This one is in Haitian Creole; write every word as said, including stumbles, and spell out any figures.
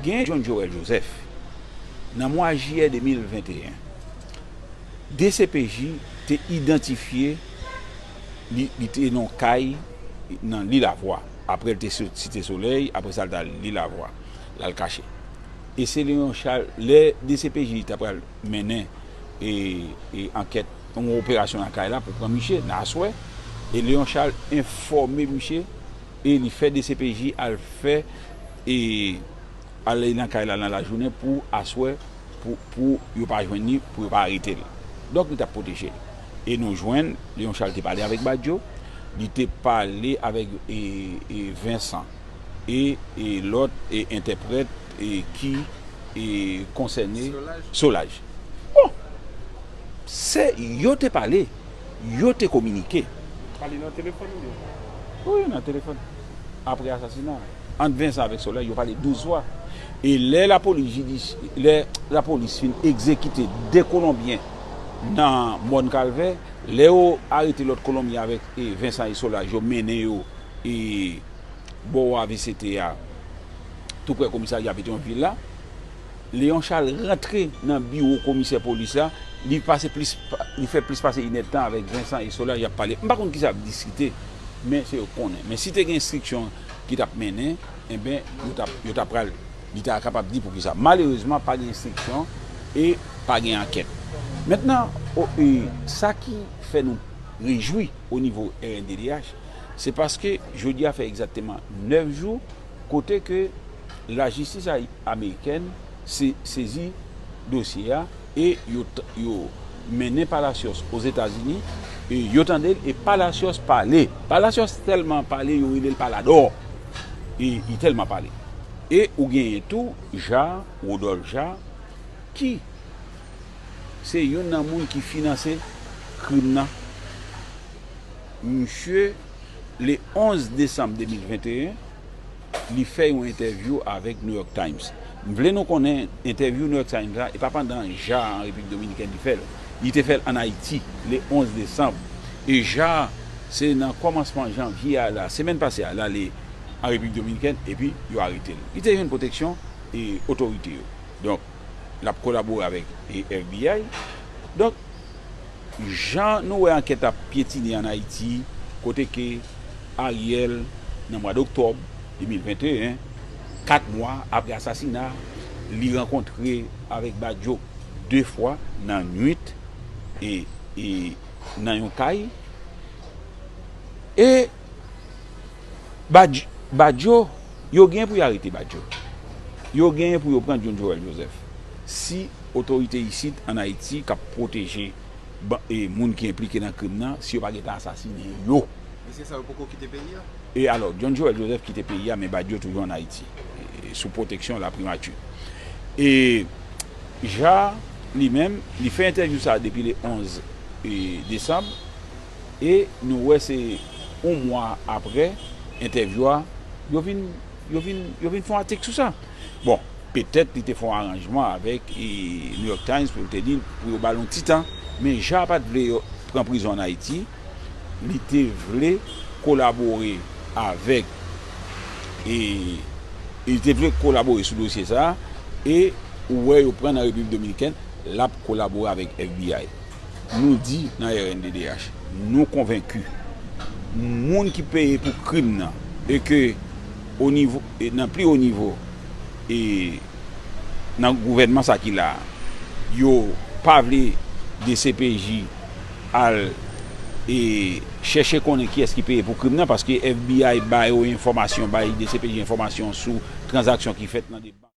Gen John Joël Joseph, nan mwa jiyè de mil venteyen, D C P J te idantifye li, li te nan yon kay nan Lil Avwa. Apre l te sot Site Solèy, apre sa l t al Lil Avwa, l al kache. E se Leon Charles, lè D C P J ta pral mennen e, e ankèt, yon operasyon nan kay la pou pran misye nan aswè. E Leon Charles enfòme misye e li fè D C P J al fè e al nan kay la nan lajounen pou aswè, pou, pou yo pa jwenn li, pou yo pa arete l. Donk, li t ap pwoteje l. E nou jwenn, Leon Charles te pale avèk Badio, li te pale avèk e, e Vincent e, e lòt e entèprèt e ki e konsène Solaj. Bon, se yo te pale, yo te kominike. Pale nan telefòn oubyen? Wi, nan telefòn. Apre asasina ant Vincent avèk Solaj, yo pale douz fwa. E lè lapolis jidis, lè lapolis fin egzekite de Kolonbyen nan Mòn Kalvè, lè yo arete lòt Kolonbyen avèk e Vincent e Solaj, yo mennen yo e bò A V C T a, tou prè komisarya Petyonvil la, Leon Charles rantre nan biwo komisè polis la, li pase plis, li fè plis pase inèdtan avèk Vincent e Solaj y ap pale. M pa konn kisa y ap diskite, men se yo k konnen. Men si te gen enstriksyon ki t ap mennen, enben, yo t ap, yo t ap pral, li ta kapab di poukisa. Malerezman, pa gen enstriksyon e pa gen ankèt. Mentnan, o, e, sa ki fè nou rejwi o nivo R N D D H, se paske jodi a fè egzakteman nèf jou kote ke lajistis ay-, amerikèn se-, sezi dosye a e yo t-, yo mennen Palacios Ozetazini e yo tande l e Palacios pale. Palacios tèlman pale, yo rele l Paladò. E li tèlman pale. E ou genyen tou Ja, Rodolphe Ja, ki se youn nan moun ki finanse krim nan. Misye, le onz desanm de mil venteyen, li fè yon entèvyou avèk New York Times. M vle nou konnen entèvyou New York Times la, e pa pandan Ja an Repiblik Dominikèn li fè l. Li te fè l ann Ayiti, le onz desanm. E Ja, se nan kòmansman janvye a la, semèn pase a, l ale an Repiblik Dominikèn, epi yo arete l. Li te jwenn pwoteksyon e otorite yo. Donk, l ap kolabore avèk e F B I. Donk, jan nou wè ankèt ap pyetine ann Ayiti, kote ke Ariel, nan mwa doktòb de mil venteyen, kat mwa apre asasina, li rankontre avèk Badio de fwa nan nwit e, e nan yon kay. E Badj-, Badio, yo gen pou y arete Badio. Yo gen pou yo pran John Joël Joseph. Si otorite isit ann Ayiti k ap pwoteje ba-, e, moun ki enplike nan krim nan, si yo pa gentan asasinen yo. Mesye sa yo poko kite peyi a? E alò, John Joël Joseph kite peyi a, men Badio toujou ann Ayiti, e, sou pwoteksyon laprimati. E Ja, li menm, li fè entèvyou sa a depi le onz, e, desanm, e nou wè se yon mwa apre entèvyou a, yo vin, yo vin, yo vin fè yon atik sou sa. Bon, petèt li te fè yon aranjman avèk, e, New York Times pou l te di l pou yo ba l yon ti tan, men Ja pa t vle yo pran prizon ann Ayiti, li te vle kolabore avèk, e, li te vle kolabore sou dosye sa a, e ou wè yo pran nan Repiblik Dominikèn, l ap kolabore avèk F B I. Nou di nan R N D D H, nou konvenki, moun ki peye pou krim nan, e ke o nivo, e nan pli wo nivo, e nan gouvènman sa ki la a, yo pa vle D C P J al, e, chèche konnen kiyès ki peye pou krim nan, paske F B I ba yo enfòmasyon, bay D C P J enfòmasyon sou tranzaksyon ki fèt nan de bank.